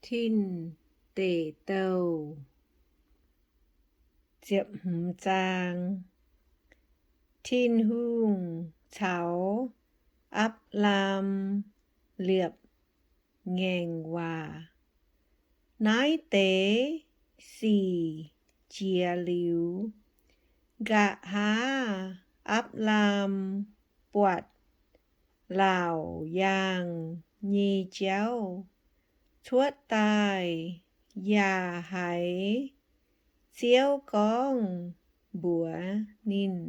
Tin Deic Douh. Tin-Hungh caux Apc^laam liepc ngaengc waac. Naaiv deix sic jiex liuz, nqa'haav Apc^laam buatc laauc yaangh nyei jauv cuotv daaih, yaac haiz Ziouv gorngv mbuox ninh,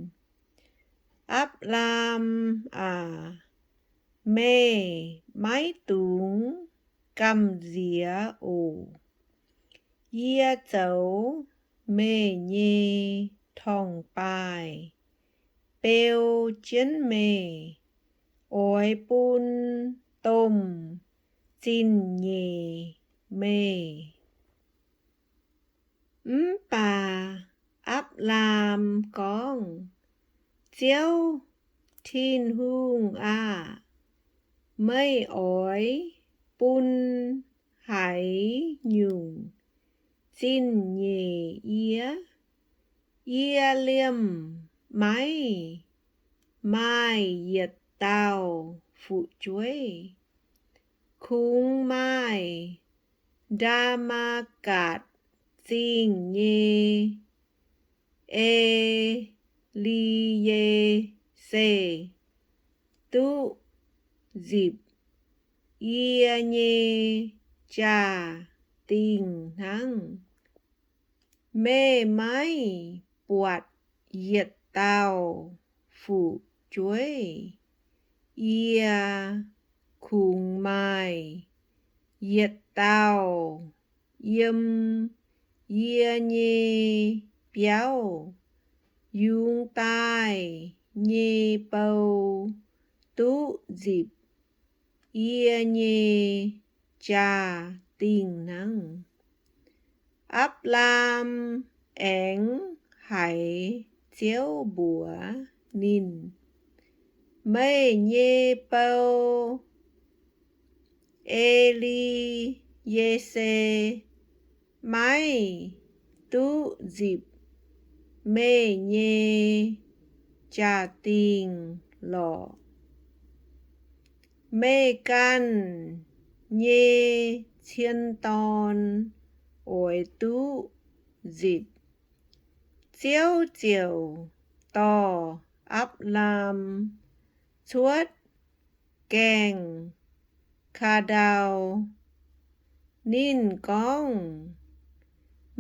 Apc^laam aac, meih maiv dungx gamh nziex oc. Yie zoux meih nyei torngv-baaih beu jienv meih, oix bun domh zingh nyeic meih. Mv baac Apc^laam gorngv, Ziouv Tin-Hungh aah! Meih oix bun haaix nyungc zingh nyeic yie? Yie liemh maiv maaih yietc dauh fu'jueiv. Kungx maaih Ndaa^matv^gatc Zingh nyei E^li^ye^se duqv nzipc yie nyei jaa-dingh hnangv. Meih maiv buatc yietc dauh fu'jueiv? Yie kungx maaih yietc dauh yiem yie nyei biauv yungz daaih nyei bou duqv nzipc yie nyei jaa-dingh hnangv. Apc^laam aengx haiz Ziouv mbuox ninh, Meih nyei bou, E^li^ye^se, maiv duqv nzipc meih nyei jaa-dingh lorqc. Meih ganh nyei cien dorn oix duqv nzipc. Ziouv ziouc dorh Apc^laam cuotv gaengh Kaa^ndau. Ninh gorngv,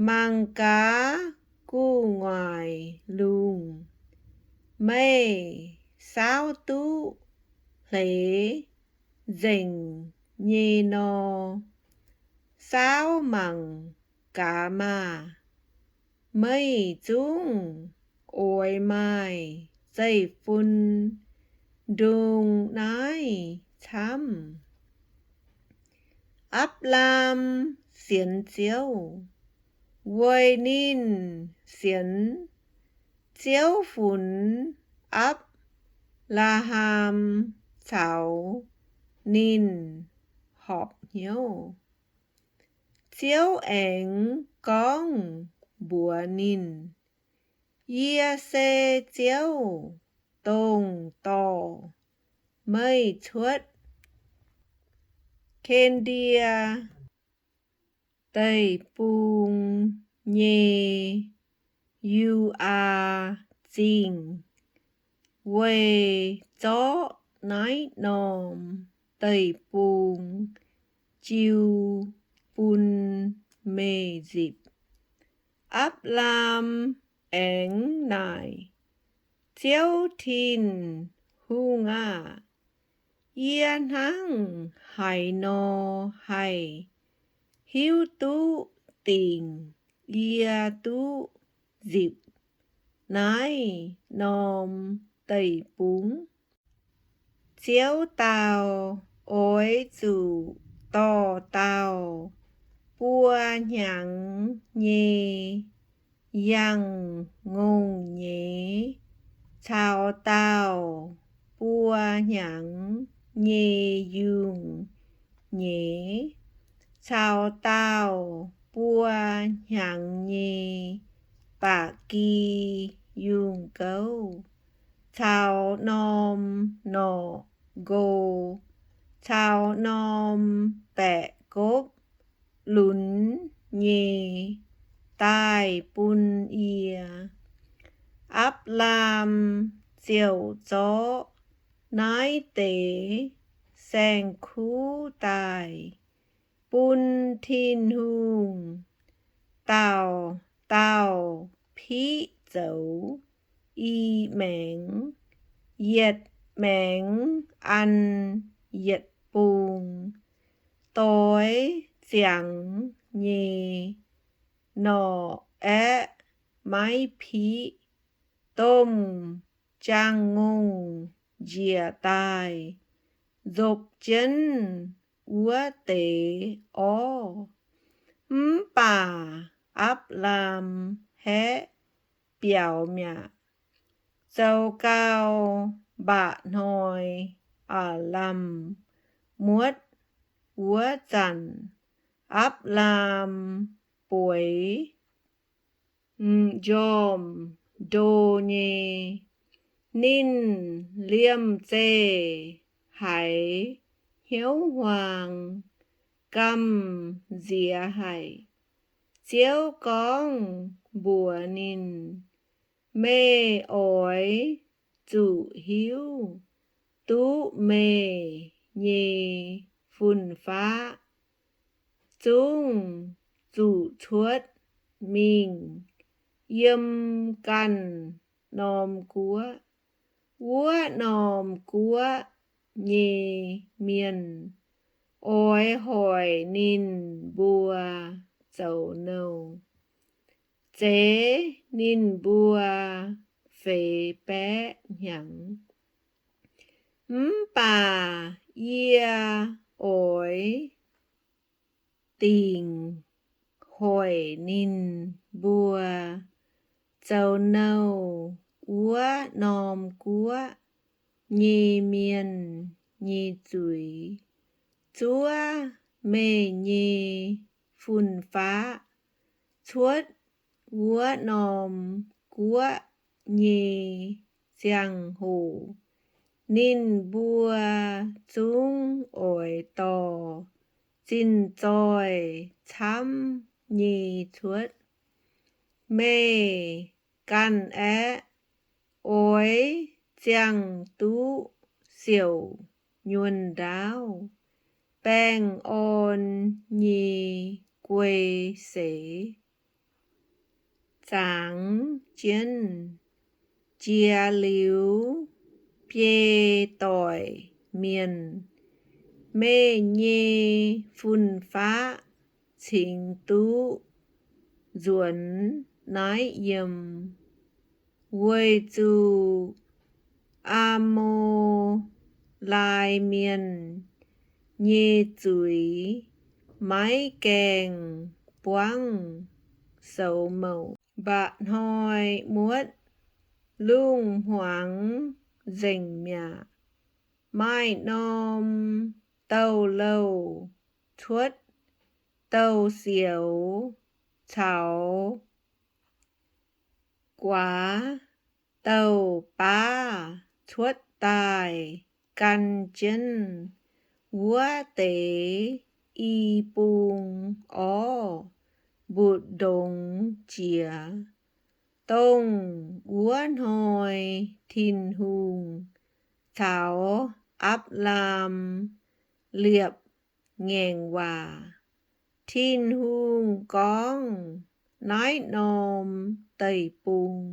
Mangc gaax gu'nguaaic lungh, meih saauv duqv hleix nzengc nyei nor, saauv mangc gaax maah! Meih zungv oix maaih zeiv-fun ndongc naaiv camv. Apc^laam sienx Ziouv. Weic ninh sienx, Ziouv funx Apc^laa^ham caux ninh horpc hnyouv. Ziouv aengx gorngv mbuox ninh, Yie se Ziouv, dongh dorh meih cuotv Kaa^ndie Deic-Bung nyei Yu^aa Zingh, weic zorqv naaiv norm deic-bung jiu bun meih nzipc. Apc^laam aengx naaic, Ziouv Tin-Hungh aah! Yie hnangv haaix nor haih hiuv duqv dingc yie duqv nzipc naaiv norm deic-bung? Ziouv dau, Oix zuqc dorh dauh buo hnyangx nyei yangh ngongh nyeiz caux dauh buo hnyangx nyei yungh nyeiz, caux dauh buo hnyangx nyei ba'gi yungh gouv, caux norm norqc nqo, caux norm baeqc gopv lunx nyei daaih bun yie. Apc^laam ziouc zorqv naaiv deix saeng-kuv daaih bun Tin-Hungh dauh dauh piqv zoux i maengx, yietc maengx an yietc bung. Doix ziangx nyei norqc aeqv, maiv piqv. Domh jaang-ngongh njiec daaih nzopv jienv wuov deix orv. Mv baac Apc^laam haeqv biaux mi'aqv. Zoux gau, mba'hnoi aav lamh muotv wuov zanc, Apc^laam bueix m'njormh ndo nyei. Ninh liemh zeih haiz hnyouv huaang, gamh nziex haic. Ziouv gorngv mbuox ninh, Meih oix zuqc hiuv duqv meih nyei fun-faqv zungv zuqc cuotv mingh yiem ganh norm guoqv. Wuov norm guoqv nyei mienh oix hoic ninh mbuo zoux nouh, zeix ninh mbuo feix baeqv hnyangx. Mv baac yie oix dingc hoic ninh mbuo zoux nouh wuov norm guoqv nyei mienh nyei zuiz, zuov meih nyei fun-faqv cuotv wuov norm guoqv nyei ziangh hoc. Ninh mbuo zungv oix dorh zinh zoih camv nyei cuotv. Meih ganh aeqv, oix ziangh duqv siouc nyuonh ndaauv, baengh orn nyei guei seix, zangx jienv. Jiex liuz, biei doic mienh, meih nyei fun-faqv cingx duqv nzuonx naaiv yiem, weic zuqc Aa^mo^lai Mienh nyei zuiz maiv gaengh buangv soux mouc. Mba'hnoi muotv lungh hmuangx nzengc mi'aqv. Maaih norm douz-louh cuotv douz-sioux caux guaax douz-baav cuotv daaih gan jienv wuov deix i bung orv mbutv ndongx jiex, dongh wuov hnoi Tin-Hungh caux Apc^laam liepc ngaengc waac. Tin-Hungh gorngv, Naaiv norm deic-bung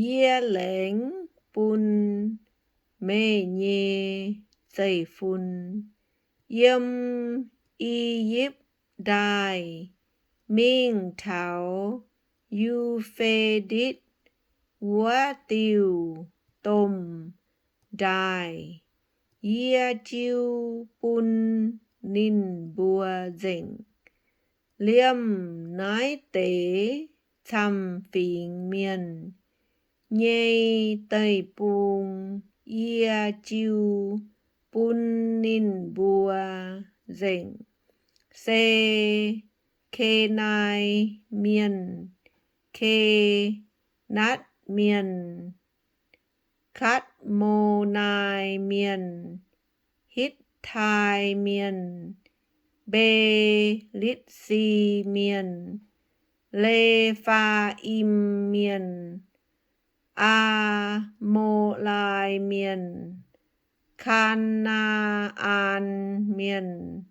yie laengz bun meih nyei zeiv-fun yiem I^yipv Ndaaih mingh taux Yu^fe^ditv wuov diuh domh ndaaih. Yie jiu bun ninh mbuo nzengc. Liemh naaiv deix camv-fingx mienh nyei deic-bung yie jiu bun ninh mbuo nzengc. se Kenai Mienh, Kenatv Mienh, Katv^mo^nai Mienh, Hitv^tai Mienh, Mbe^litv^si Mienh, Le^faa^im Mienh, Aa^mo^lai Mienh, Kaa^naa^an Mienh,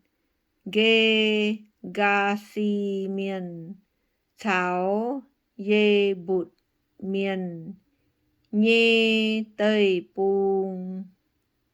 Gir^gaa^si Mienh, caux Ye^mbutc Mienh nyei deic-bung.